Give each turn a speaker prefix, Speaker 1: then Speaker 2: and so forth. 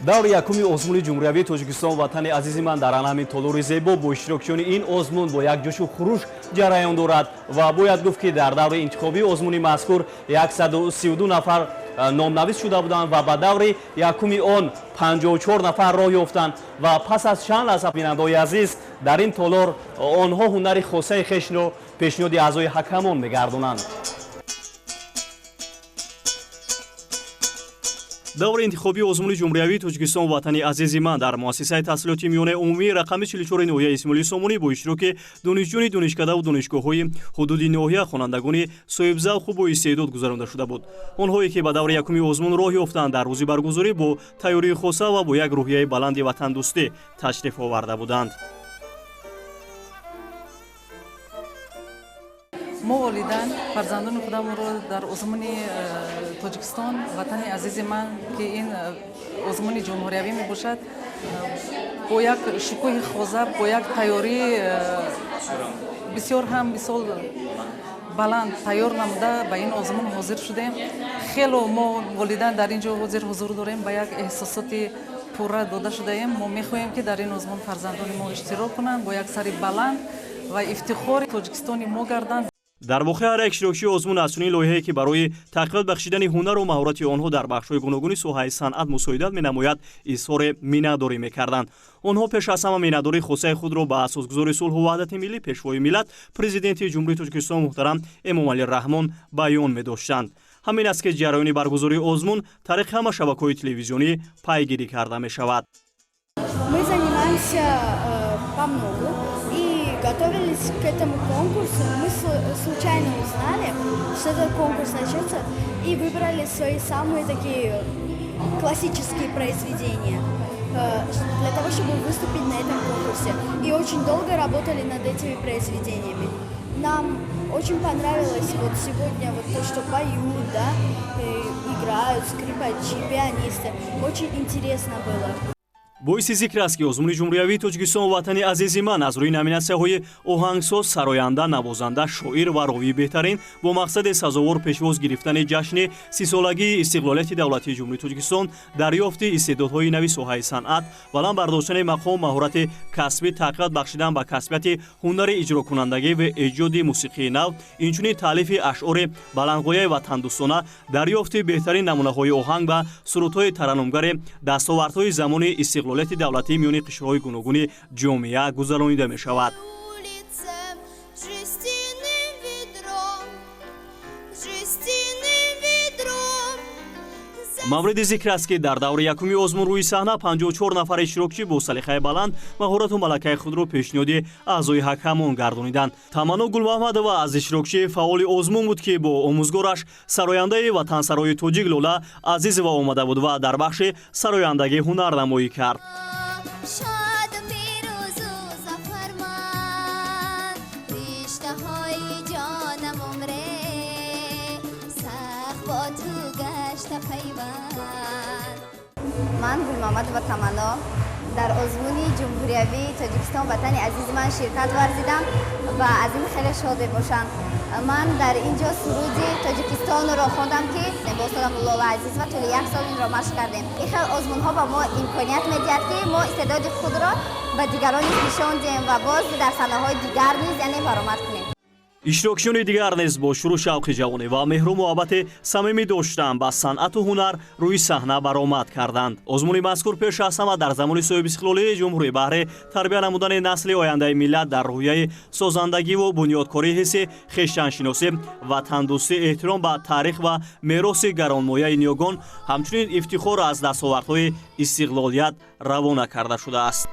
Speaker 1: Даври якуми озмуни ҷумҳуриявии Тоҷикистон «Ватани азизи ман» дар ҳамин толори зебо бо иштирокчиёни ин озмун бо як ҷӯшу хуруш ҷараён дорад ва бояд гуфт, ки дар даври интихобии озмуни мазкур 132 нафар номнавис шуда буданд ва ба даври якуми он 54 нафар роҳ ёфтанд. Ва пас аз чанд лаҳза, бинандаҳои азиз, дар ин толор онҳо ҳунари хосаи хешро пешниҳоди аъзои ҳакамон мегардонанд. Даври интихобии озмуни ҷумҳуриявии Тоҷикистон «Ватани азизи ман» дар муассисаи таҳсилоти миёнаи умумии рақами 44 ноҳияи Исмоили Сомонӣ бо иштироки донишҷӯёни донишкадаву донишгоҳҳои ҳудуди ноҳия, хонандагони соҳибзавқу боистеъдод гузаронида шуда буд. Онҳое ки ба даври якуми озмун роҳ ёфтанд, дар рӯзи баргузорӣ бо тайёрии хоса ва бо як рӯҳияи баланди ватандӯстӣ ташриф оварда буданд.
Speaker 2: Мо, волидан, фарзандони худамонро дар озмуни Тоҷикистон «Ватани азизи ман», ки ин озмуни ҷумҳуриявӣ мебошад, бо як шукӯҳи хоса, бо як тайёрии бисёр ҳам мисол баланд тайёр намуда, ба ин озмун ҳозир шудем. Хело мо, волидан, дар ин ҷо ҳозир ҳузур дорем, ба як эҳсосоти пурра дода шудаем. Мо мехоҳем, ки дар ин озмун фарзандони мо иштирок кунанд, бо як сари баланд ва ифтихори Тоҷикистони мо гарданд.
Speaker 1: Дар воқеъ, ҳар як иштирокчии озмун аз чунин лоиҳае, ки барои тақвият бахшидани ҳунару маҳорати онҳо дар бахшҳои гуногуни соҳаи санъат мусоидат менамояд, изҳори миннатдорӣ мекарданд. Онҳо пеш аз ҳама миннатдории хосаи худро ба асосгузори сулҳу ваҳдати миллӣ, Пешвои миллат, Президенти Ҷумҳурии Тоҷикистон муҳтарам Эмомалӣ Раҳмон баён медоштанд. Ҳамин аст, ки ҷараёни баргузории озмун тариқи ҳама шабакаҳои телевизионӣ пайгирӣ карда мешавад.
Speaker 3: Мы занимаемся по многу и готовились к этому конкурсу. Мы случайно узнали, что этот конкурс начнется, и выбрали свои самые такие классические произведения для того, чтобы выступить на этом конкурсе. И очень долго работали над этими произведениями. Нам очень понравилось вот сегодня вот то, что поют, да, и играют скрипачи, пианисты. Очень интересно было.
Speaker 1: Боиси зикр аст, ки озмуни ҷумҳуриявии Тоҷикистон «Ватани азизи ман» аз рӯи номинатсияҳои оҳангсоз, сароянда, навозанда, шоир ва ровии беҳтарин бо мақсади сазовор пешвоз гирифтани ҷашни 30-солагии истиқлолияти давлатии Ҷумҳурии Тоҷикистон, дарёфти истеъдодҳои нави соҳаи санъат, баланд бардоштани мақому маҳорати касбӣ, тақвият бахшидан ба касбияти ҳунари иҷрокунандагӣ ва эҷоди мусиқии нав, инчунин таълифи ашъори баландғояи ватандӯстона, дарёфти беҳтарин намунаҳои оҳанг ва сурудҳои тараннумгари дастовардҳои замони истиқлолияти давлатӣ миёни қишрҳои гуногуни ҷомеа гузаронида мешавад.
Speaker 4: Улице жестяным ведром, жестяным ведром.
Speaker 1: Мавриди зикр аст, ки дар даври якуми озмун рӯи саҳна 54 нафар иштирокчӣ бо салиқаи баланд маҳорату малакаи худро пешниҳоди аъзои ҳакамон гардониданд. Таманно Гулмаҳмадова аз иштирокчии фаъоли озмун буд, ки бо омӯзгораш, сарояндаи ватансарои тоҷик Лола Азизова омада буд ва дар бахши сарояндагӣ ҳунарнамоӣ кард.
Speaker 4: Шоду пирӯзу зафарманд, риштаҳои ҷонам умре сахт бо ту гашта пайванд.
Speaker 5: Ман, Гулмамадова Таманно, дар озмуни ҷумҳуриявии Тоҷикистон «Ватани азизи ман» ширкат варзидам ва аз ин хеле шод мебошам. Ман дар ин ҷо суруди Тоҷикистонро хондам, ки бо устодам Лола Азизова тӯли як сол инро машқ кардем. Ин хел озмунҳо ба мо имконият медиҳад, ки мо истеъдоди худро ба дигарон низ нишон диҳем ва боз дар саҳнаҳои дигар низ, яъне, баромад кунем.
Speaker 1: Иштирокчиёни дигар низ бо шуру шавқи ҷавонӣ ва меҳру муҳаббати самимӣ доштан ба санъату ҳунар рӯи саҳна баромад карданд. Озмуни мазкур пеш аз ҳама дар замони соҳибистиқлолии ҷумҳурӣ баҳри тарбия намудани насли ояндаи миллат дар рӯҳияи созандагиву бунёдкории ҳисси хештаншиносӣ, ватандӯстӣ, эҳтиром ба таърих ва мероси гаронмояи ниёгон, ҳамчунин ифтихор аз дастовардҳои истиқлолият равона карда шудааст.